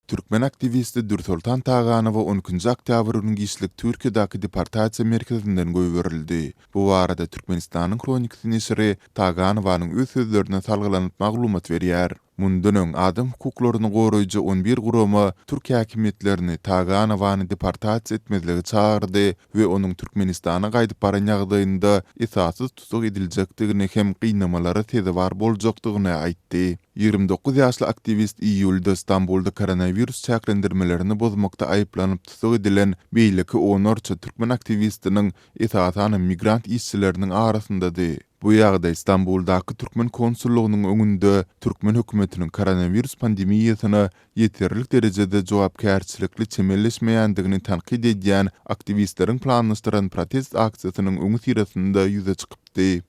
Türkmen aktiwisti Dürsoltan Taganowa on ikinji oktýabr güni giçlik Türkiýedäki deportasiýa merkezinden goýberildi. Bu barada Türkmenistanyň Hronikasy neşiri Taganowanyň öz sözlerine salgylanyp maglumat berýär. Mundan öň, adam hukuklaryny goraýjy on bir gurama türk häkimiýetlerini Taganowany deportasiýa etmezlige çagyrdy we onuň Türkmenistana gaýdyp baran ýagdaýynda esassyz tussag ediljekdigini hem gynamalara sezewar boljakdygyny aýtdy. 29 ýaşly aktiwist iýulda Stambulda koronawirus çäklendirmelerini bozmakda aýyplanyp tussag edilen beýleki onlarça türkmen aktiwistiniň, esasanam migrant işçileriniň arasyndady. Bu ýagdaý Stambuldaky türkmen konsullygynyň öňünde türkmen hökümetiniň koronawirus pandemiýasyna ýeterlik derejede jogapkärçilikli çemeleşmeýändigini tankyt edýän aktiwistleriň planlaşdyran protest aksiýasynyň öňüsyrasynda ýüze çykypdy.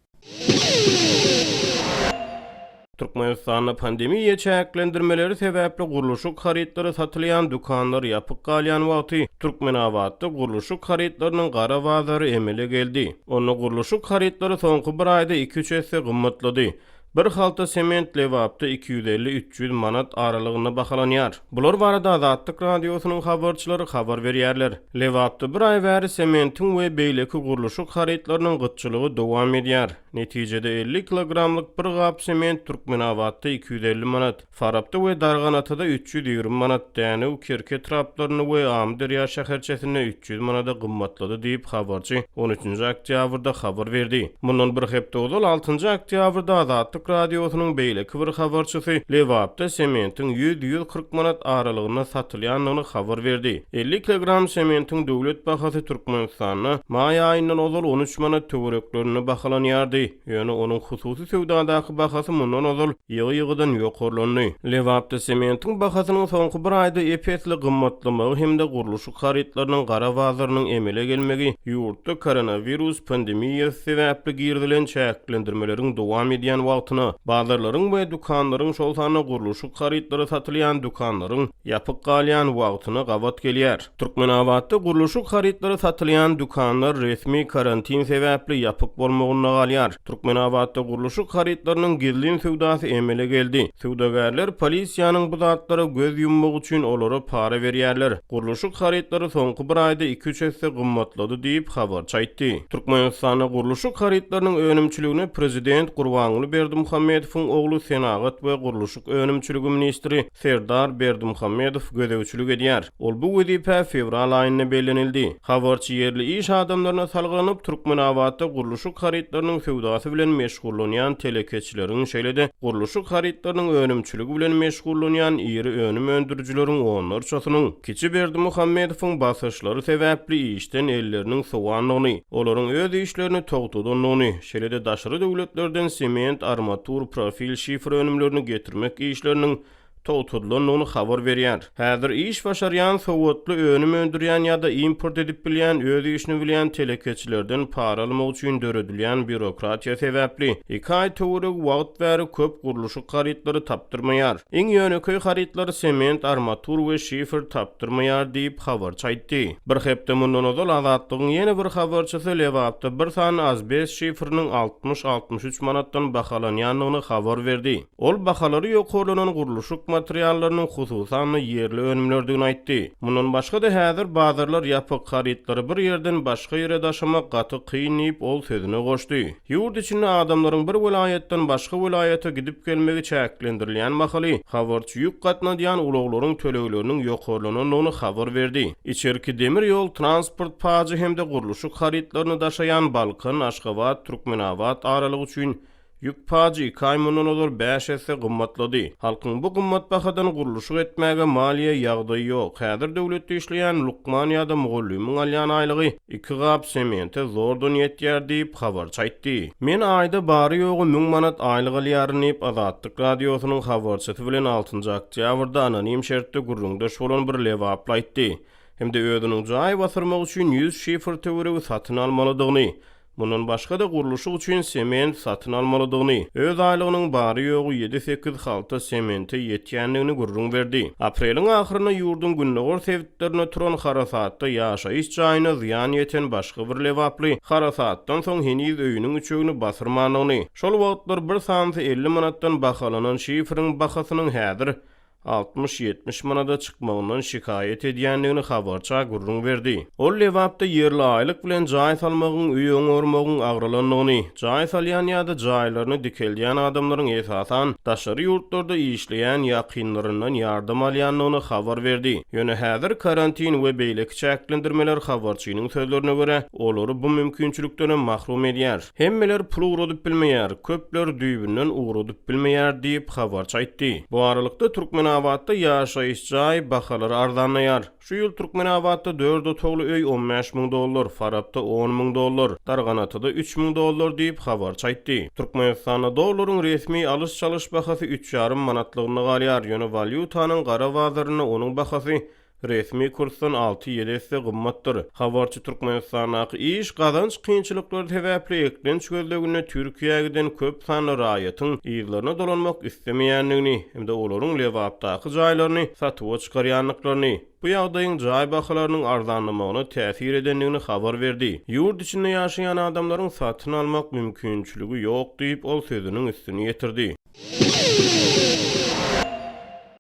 Türkmenistanda pandemiýa çäklendirmeleri sebäpli gurluşyk harytlary satylýan dükanlar ýapyk galýan wagty, Türkmenabatda gurluşyk harytlarynyň gara bazary emele geldi. Onda gurluşyk harytlary soňky bir aýda iki-üç esse gymmatlady. Bir halta sement Lebapda 250-300 manat aralygynda bahalanýar. Bular barada Azatlyk Radiosynyň habarçylary habar berýärler. Lebapda bir aý bäri sementiň we beýleki gurluşyk harytlarynyň gytçylygy dowam edýär. Netijede 50 kilogramlyk bir gap sement Türkmenabatda 250 manat, Farapda we Darganatada 320 manat, Dänew, Kerki etraplarynda we Amyderýa şäherçesinde 300 manada gymmatlady diýip, habarçy on üçünji oktýabrda habar berdi. Mundan bir hepde ozal, altynjy oktýabrda Azatlyk Radiosynyň beýleki bir habarçysy Lebapda sementiň ýüz, 140 manat aralygynda satylýandygyny habar berdi. 50 kilogram sementiň döwlet bahasy Türkmenistanda maý aýyndan ozal on üç manat töwereklerinde bahalanýardy. Ýöne onuň hususy söwdadaky bahasy mundan ozal ýygy-ýygydan ýokarlandy. Lebapda sementiň bahasynyň soňky bir aýda ep-esli gymmatlamagy hem-de gurluşyk harytlarynyň gara bazarynyň emele gelmegi ýurtda koronawirus pandemiýasy sebäpli girizilen çäklendirmeleriň dowam edýän wagtyna, bazarlaryň we dükanlaryň, şol sanda gurluşyk harytlary satylýan dükanlaryň ýapyk galýan wagtyna gabat gelýär. Türkmenabatda gurluşyk harytlary satylýan dükanlar resmi karantin sebäpli ýapyk bolmagynda galýar. Türkmenabatda gurluşyk harytlarynyň gizlin söwdasy emele geldi. Söwdagärler polisiýanyň bu zatlara göz ýummagy üçin olara para berýärler. Gurluşyk harytlary soňky bir aýda iki-üç esse gymmatlady diýip, habarçy aýtdy. Türkmenistanda gurluşyk harytlarynyň önümçiligine prezident Gurbanguly Berdimuhamedowyň ogly senagat we gurluşyk önümçiligi ministri Serdar Berdimuhamedow gözegçilik edýär. Ol bu wezipä fewral aýynda bellenildi. Habarçy ýerli iş adamlaryna salgylanyp, Türkmenabatda gurluşyk harytlarynyň söwdasy bilen meşgullanýan telekeçileriň, şeýle-de gurluşyk harytlarynyň önümçiligi bilen meşgullanýan iri önüm öndürijileriň onlarçasynyň kiçi Berdimuhamedowyň basyşlary sebäpli işden elleriniň sowandygyny, olaryň öz işlerini togtadandygyny, şeýle-de daşary döwletlerden sement, armatur, profil, şifer önümlerini getirmek işleriniň togtadylandygyny habar berýär. Häzir iş başarýan, sowatly, önüm öndürýän ýa-da import edip bilýän, öz işini bilýän telekeçilerden para almak üçin döredilýän býurokratiýa sebäpli, iki aý töweregi wagt bäri köp gurluşyk harytlary tapdyrmaýar. Iň ýönekeý harytlar sement, armatur we şifer tapdyrmaýar diýip, habarçy aýtdy. Bir hepde mundan ozal Azatlygyň ýene bir habarçysy Lebapda bir sany azbest şiferiniň 60-63 manatdan bahalanýandygyny habar berdi. Ol bahalary ýokarlanan gurluşyk materiallarynyň hususan-da ýerli önümlerdigini aýtdy. Mundan başga-da häzir bazarlar ýapyk, harytlary bir ýerden başga ýere daşamak gaty kyn diýip, ol sözüne goşdy. Ýurt içinde adamlaryň bir welaýatdan başga welaýata gidip-gelmegi çäklendirilýän mahaly, habarçy ýük gatnadýan ulaglaryň tölegleriniň ýokarlanandygyny habar berdi. Içerki demir ýol transport pajy hem-de gurluşyk harytlaryny daşaýan Balkan, Aşgabat, Türkmenabat aralygy üçin Ýük pajy iki aý mundan ozal bäş esse gymmatlady. Halkyň bu gymmat bahadan gurluşyk etmäge maliýe ýagdaýy ýok. Häzir döwletde işleýän lukman ýa-da mugallymyň alýan aýlygy iki gap semente zordan ýetýär diýip, habarçy aýtdy. Men aýda bary-ýogy müň manat aýlyk alýaryn diýip, Azatlyk Radiosynyň habarçysy bilen altynjy oktýabrda anonim şertde gürrüňdeş bolan bir lebaply aýtdy. Hem-de özüniň jaý basyrmak üçin ýüz şifr töweregi satyn almalydygyny, Mundan başga-da, gurluşyk üçin sement satyn almalydygyny, öz aýlygynyň bary-ýogy ýedi-sekiz halta semente ýetýändigini gürrüň berdi. Apreliň ahyrynda ýurduň gündogar sebitlerinde turan harasatda ýaşaýyş jaýyna zyýan ýeten başga bir lebaply harasatdan soň heniz öýüniň üçegini basyrmandygyny, şol wagtlar bir sanysy 50 manatdan bahalanan şiferiň bahasynyň häzir. 60-70 manada çykmagyndan şikaýat edýändigini habarça gürrüň berdi. Ol Lebapda ýerli aýlyk bilen jaý salmagyň, öý oňarmagyň agralandygyny, jaý salýan ýa-da jaýlaryny dikeldýän adamlaryň esasan daşary ýurtlarda işleýän ýakynlaryndan ýardam alýandygyny habar berdi. Ýöne häzir karantin we beýleki çäklendirmeler habarçynyň sözlerine görä, olary bu mümkinçilikdenem mahrum edýär. Hemmeler pul ugradyp bilmeýär, köpler düýbünden ugradyp bilmeýär diýip, habarçy aýtdy. Bu aralykda, Türkmenabatda ýaşaýyş jaý bahalary arzanlaýar. Şu ýyl Türkmenabatda dört otagly öý 15 müň dollar, Farapda on müň dollar, Darganatada üç müň dollar diýip, habarçy aýtdy. Türkmenistanda dollaryň resmi alyş-çalyş bahasy üç ýarym manatlygyna galýar, ýöne walýutanyň gara bazarynda onuň bahasy Resmi kursdan alty-ýedi esse gymmatdyr. Habarçy Türkmenistandaky iş, gazanç kynçylyklary sebäpli eklenç gözleginde Türkiýä giden köp sanly raýatyň yzlaryna dolanmak islemeýändigini hem-de olaryň Lebapdaky jaýlaryny satuwa çykarýandyklaryny, bu ýagdaýyň jaý bahalarynyň arzanlamagyna täsir edendigini habar berdi. Ýurt içinde ýaşaýan adamlaryň satyn almak mümkinçiligi ýok diýip, ol sözüniň üstüni ýetirdi.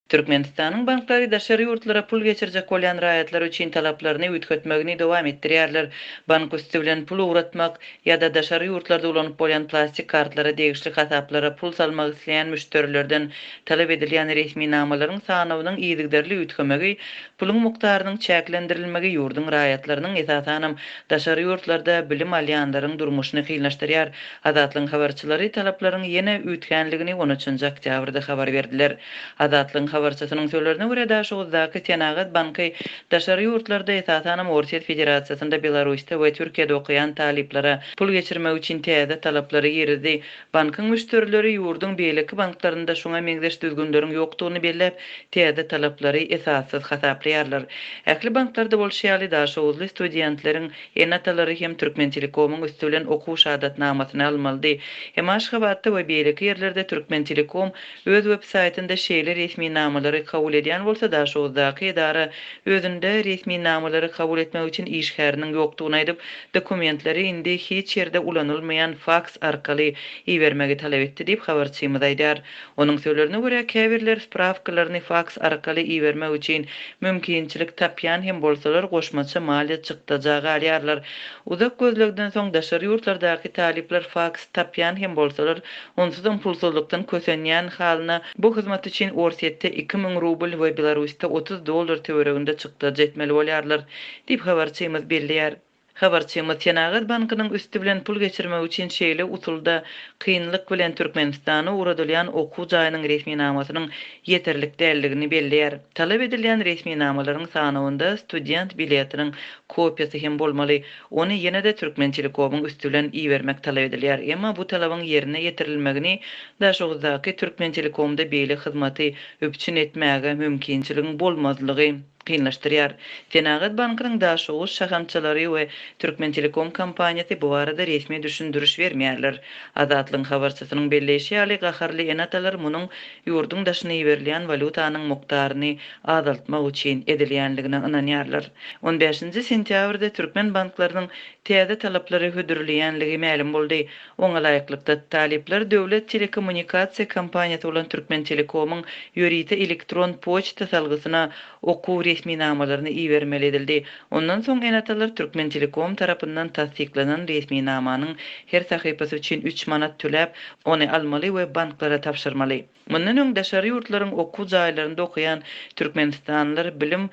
Türkmenistanyň banklary daşary ýurtlara pul geçirjek bolýan raýatlar üçin talaplaryny üýtgetmegini dowam etdirýärler. Bank üsti bilen pul ugratmak ýa-da daşary ýurtlarda ulanyp bolýan plastik kartlara degişli hasaplara pul salmak isleýän müşderilerden talap edilýän resminamalaryň sanawynyň yzygiderli üýtgemegi, puluň mukdarynyň çäklendirilmegi ýurduň raýatlarynyň, esasanam, daşary ýurtlarda bilim alýanlaryň durmuşyny kynlaşdyrýar. Azatlygyň habarçylary talaplaryň ýene üýtgänligini on üçünji oktýabrda habar berdiler. Azatlygyň habarçysynyň sözlerine görä, Daşoguzdaky Senagat banky daşary ýurtlarda, esasanam Orsýet Federasiýasynda, Belarusda we Türkiýede okaýan talyplara pul geçirmek üçin täze talaplary girizdi. Bankyň müşderileri ýurduň beýleki banklarynda şuňa meňzeş düzgünleriň ýokdugyny belläp, täze talaplary esassyz hasaplaýarlar. Ähli banklarda bolşy ýaly, daşoguzly studentleriň Ene-atalary hem Türkmentelekomyň üsti bilen okuw şahadatnamasyny almalydy. Emma Aşgabatda we beýleki ýerlerde Türkmentelekom öz web saýtynda şeýle resminamalary kabul edýän bolsa, Daşoguzdaky edara özünde resminamalary kabul etmek üçin işgäriniň ýokdugyny aýdyp, dokumentleri indi hiç ýerde ulanylmaýan faks arkaly ibermegi talap etdi diýip, habarçymyz aýdýar. Onuň sözlerine görä, käbirler sprawkalaryny faks arkaly ibermek üçin mümkinçilik tapýan hem bolsalar, goşmaça maliýe çykdaja galýarlar. Uzak gözlegden soň daşary ýurtlardaky talyplar faks tapýan hem bolsalar, onsuzam pulsuzlykdan kösenýän halyna bu hyzmat üçin Orsýetde 2000 rubl we Belarusda 30 dollar töwereginde çykdajy etmeli bolýarlar, diýip habarçymyz belleýär. Habarçymyz Senagat bankynyň üsti bilen pul geçirmek üçin şeýle usulda kynlyk bilen Türkmenistana ugradylýan okuw jaýynyň resminamasynyň ýeterlik däldigini belleýär. Talap edilýän resminamalaryň sanawynda student biletiniň kopiýasy hem bolmaly. Ony ýene-de Türkmentelekomyň üsti bilen ibermek talap edilýär. Emma bu talabyň ýerine ýetirilmegini Daşoguzdaky Türkmentelekomda beýle hyzmaty üpjün etmäge mümkinçiligiň bolmazlygy kynlaşdyrýar. Senagat bankynyň Daşoguz şahamçalary we Türkmentelekom kompaniýasy bu barada resmi düşündiriş bermeýärler. Azatlygyň habarçysynyň belleýşi ýaly, gaharly ene-atalar munuň ýurduň daşyna iberilýän walýutanyň mukdaryny azaltmak üçin edilýänligine ynanýarlar. On bäşinji sentýabrda türkmen banklarynyň täze talaplary hödürleýänligi mälim boldy. Oňa laýyklykda, talyplar döwlet telekommunikasiýa kompaniýasy bolan Türkmentelekomyň ýörite elektron poçta salgysyna okuw resminamalaryny ibermeli edildi. Ondan soň ene-atalar Türkmentelekom tarapyndan tassyklanan resminamanyň her sahypasy üçin üç manat töläp, ony almaly we banklara tabşyrmaly. Mundan öň daşary ýurtlaryň okuw jaýlarynda okaýan türkmenistanlylar bilim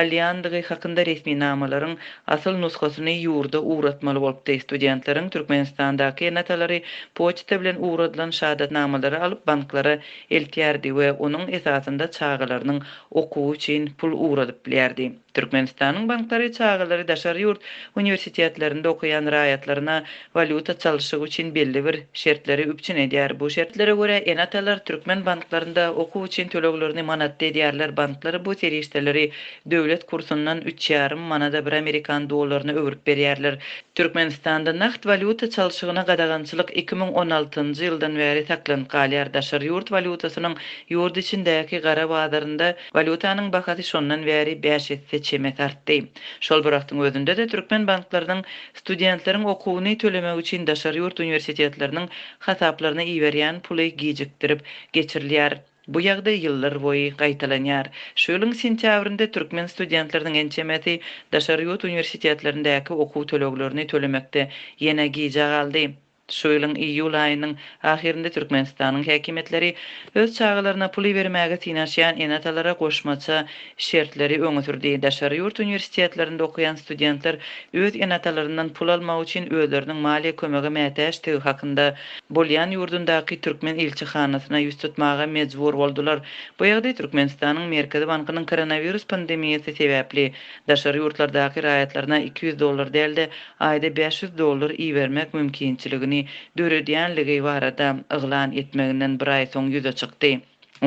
alýandygy hakynda resminamalaryň asyl nusgasyny ýurda ugratmaly bolupdy. Studentleriň Türkmenistandaky ene-atalary poçta bilen ugradylan şahadatnamalary alyp banklara eltýärdi we onuň esasynda çagalarynyň okuwy üçin pul ugradyp bilýärdi. Türkmenistanyň banklary çagalary daşary ýurt uniwersitetlerinde okaýan raýatlaryna walýuta çalşygy üçin belli bir şertleri üpjün edýär. Bu şertlere görä, ene-atalar türkmen banklarynda okuw üçin töleglerini manatda edýärler, banklar bu serişdeleri döwlet kursundan üç ýarym manada bir amerikan dollaryna öwrüp berýärler. Türkmenistanda nagt walýuta çalşygyna gadagançylyk 2016-njy ýyldan bäri saklanyp galýar. Daşary ýurt walýutasynyň ýurt içindäki gara bazarynda Walýutanyň bahasy şondan bäri bäş esse çemesi artdy. Şol bir wagtyň özünde-de türkmen banklarynyň studentleriň okuwyny tölemek üçin daşary ýurt uniwersitetleriniň hasaplaryna iberýän puly gijikdirip geçirilýär. Bu ýagdaý ýyllar boýy gaýtalanýar. Şu ýylyň sentýabrynda türkmen studentleriniň ençemesi daşary ýurt uniwersitetlerindäki okuw töleglerini tölemekde ýene gijä galdy. Şu ýylyň iýul aýynyň ahyrynda Türkmenistanyň häkimiýetleri öz çagalaryna pul ibermäge synanyşýan ene-atalara goşmaça şertleri öňe sürdi. Daşary ýurt uniwersitetlerinde okaýan studentler öz ene-atalaryndan pul almak üçin özleriniň maliýe kömege mätäçdigi hakynda bolýan ýurdundaky türkmen ilçihanasyna ýüz tutmaga mejbur boldular. Bu ýagdaý Türkmenistanyň Merkezi bankynyň koronawirus pandemiýasy sebäpli daşary ýurtlardaky raýatlaryna 200 dollar däl-de, aýda 500 dollar ibermek mümkinçiligini döredýänligi barada yglan etmeginden bir aý soň ýüze çykdy.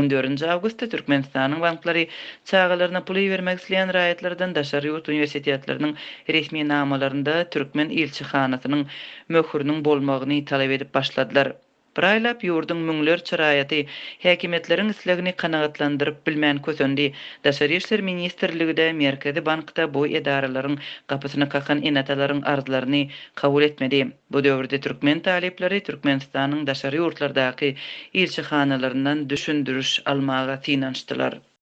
On dördünji awgustda Türkmenistanyň banklary çagalaryna pul ibermek isleýän raýatlardan daşary ýurt uniwersitetleriniň resminamalarynda türkmen ilçihanasynyň möhüriniň bolmagyny talap edip başladylar. Bir aýlap ýurduň müňlerçe raýaty häkimiýetleriň islegini kanagatlandyryp bilmän kösendi. Daşary işler ministrligi-de, Merkezi bank-da bu edaralaryň gapysyny kakan ene-atalaryň arzlaryny kabul etmedi. Bu döwürde türkmen talyplary Türkmenistanyň daşary ýurtlardaky ilçihanalaryndan düşündiriş almaga synanyşdylar.